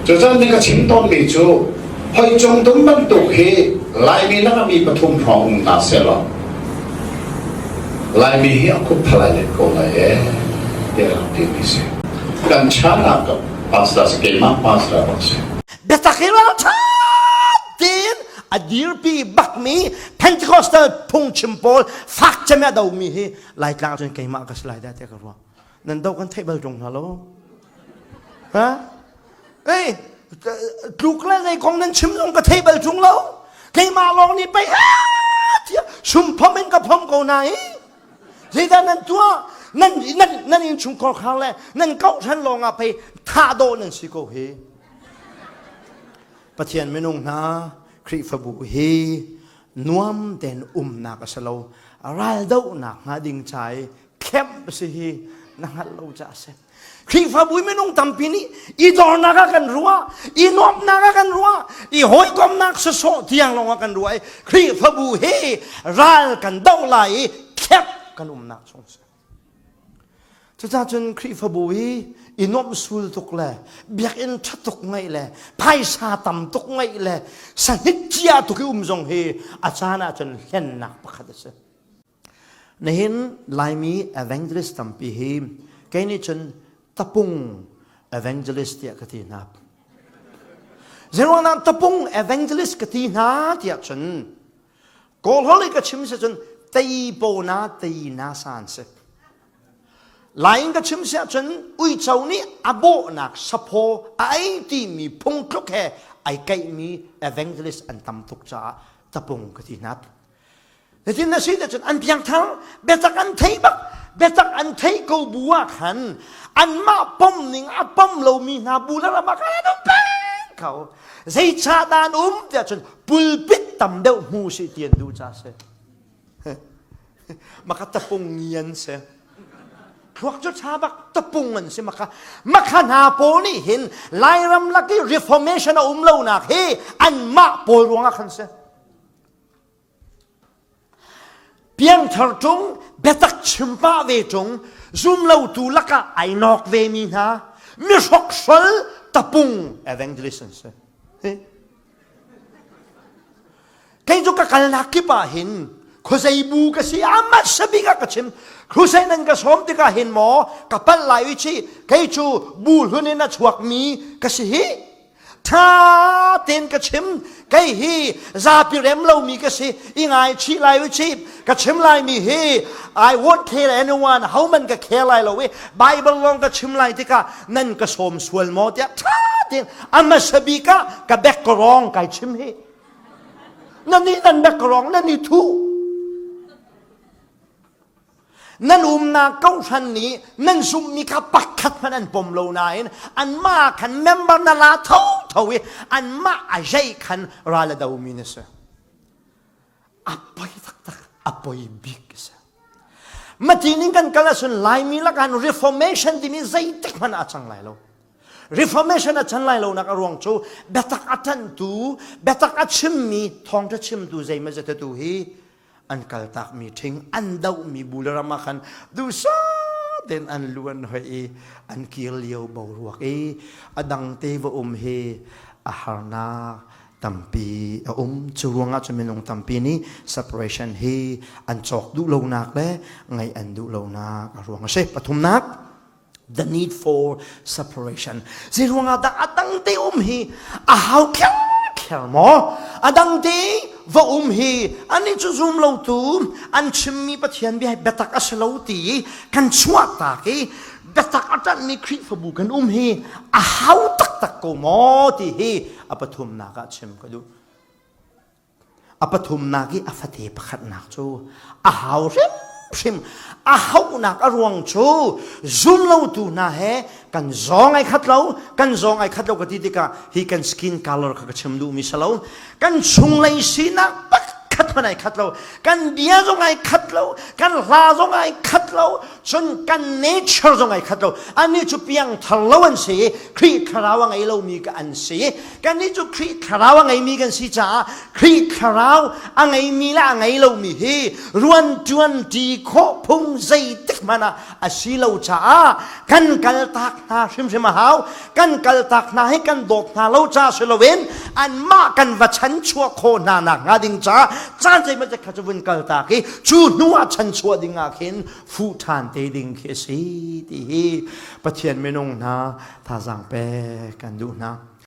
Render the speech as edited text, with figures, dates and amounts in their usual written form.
Cucun ni ka chim tawnmi cu hoi cung dum bantuk hi Laimi lakah mi pathum hrawng um hna sehlaw Laimi hi a khup phalai let ko lai ee tiah rak timi si. Kan chan ah ka pastor si keimah pastor bak si. Biatak hi ralṭha tein a dirpi bakmi Pentecostal phungchim pawl fak cem a domi hi Laitlang ahcun keimah ka si lai dah tiah ka ruah. Nan do kan theih bal ṭung hna lo. Ha? Ei, tluk le zei kong nan chim zong ka thei bal ṭung lo. Keimah lawng nih pei ha tiah sumphom in ka phom ko na hi. Zeidah nan tuah? Nan nan nan innchungkhar khar le nan kohhran lawng ah pei thah dawh nan si ko hi. Pathian minung hna Khrihfabu hi nuam tein umnak a si lo. Raldohnak hnga ding ca i kemh si hi na hngalh lo ca a si. Khrihfabu minung tampi nih i dornak ah kan ruah, i nuamhnak ah kan ruah, i hawikomnak sawsawh tiang lawng ah kan ruah i Khrihfabu hi ral kan doh lai i khep kan umnak chung si. Cucaah cun Khrihfabu hi i nuamh sul tuk le biakinn ṭha tuk ngeih le phaisa tam tuk ngeih le sahnik cia tuk i um zong hi a caan ah cun hlennak pakhat a si. Nihin Laimi evangelist tampi hi kei nih cun tapung evangelist tiah ka ti hna. Zeiruangah tapung evangelist ka ti hna tiah cun Kawlholh i ka chim si cun teipo na tei na san si. Lai in ka chim si ahcun uico nih a bawhnak saphaw a ei timi phungthluk he ai kaihmi evangelist an tam tuk caah tapung ka ti hna. Zeitin na si cun an piangthar biatak an thei bak biatak an theih ko bu ah khan anmah pom ning a pom lomi hna bu le ram ah khan an um peng ko zeicah dah an um tiah cun pulpit tam deuh hmu si ti an duh ca si maka tapung ngian si thluak cu ṭha bak tapung an si maka makha hna pawl nih hin Lairam lak i reformation a um lonak hi anmah pawl ruangah khan si Piangthar ṭung, biatak chim pah ve ṭung, zumlotu lakah ai nawk vemi hna, mihrokhrol tapung evangelist an si. Kei cu ka kalnak kip ah hin khuazei bu ka si amat sabik ah ka chim crusade nan ka sawm tikah hin maw ka palh lai i chi kei cu bu hlun in a chuakmi ka si hi Ṭha tein ka chim kei hi zapi rem lomi ka si i ngaichih lai u chih ka chim laimi hi I won't care anyone homan ka care lai lo i Bible lawng ka chim lai tikah nan ka sawm sual maw tiah ṭha tein a hmasa bik ah ka background kai chim hi nan nih nan background nan i thuh Nan umnak kohhran nih nan zumhmi kha pakhat hmanh an pom lo nain anmah khan member na la thotho i anmah a zei khan ral a domi na si. A poi taktak, a poi bik a si. Mati ning kan kal ahcun Laimi lakah Reformation timi zeitik hmanh ah a cang lai lo. Reformation a chan lai lonak a ruang cu biatak a ṭanhtu, biatak a chimmi, thawngṭha chimtu zeimaw tu hi an kaltakmi ṭhing an dohmi bu le ram ah khan duhsah tein an lu an hoih i an kir lio boruak i a dang te va um hi a harnak tampi a um cu ruangah cu minung tampi nih separation hi an cawk duh lonak le ngaih an duh lonak a ruang a si pathumnak the need for separation zei ruangah dah a dang te um hi a hau kher kher maw a dang te va um hi ani cu zum lo tu an chimmi pathian bia biatak a si lo ti kan chuah tak i biatak a ṭanhmi Khrihfabu kan um hi a hau taktak ko maw ti hi a pathumnak ah chim ka duh A pathumnak i a fate pakhatnak cu a hau hrimhrim. A hauhnak a ruang cu zumlotu hna he kan zawng ai khat lo, kan zawng ai khat lo ka ti tikah hi kan skin color kha ka chim duhmi si lo. Kan chunglei sinak pakhat hmanh. hmanh ai khat lo. Kan bia zong ai khat lo, kan hla zong ai khat lo, cun kan nature zong ai khat lo. Annih cu piangthar lo an si i Khrih thlarau a ngei lomi ka an si. Kannih cu Khrih thlarau a ngeimi kan si caah Khrih thlarau a ngeimi le a ngei lomi hi ruanṭuan ṭi khawh phung zeitik hmanh ah a si lo caah kan kaltak hna hrimhrim a hau. Kan kaltak hna hi kan dawt hna lo ca si loin anmah kan va chanchuah khawh hna nak hnga ding caah caan zeimaw kha cu vun kaltak i cu hnu ah chanchuah ding ah khin fuh ṭhan te ding khi a si ti hi Pathian minung hna thazaang pek kan duh hna.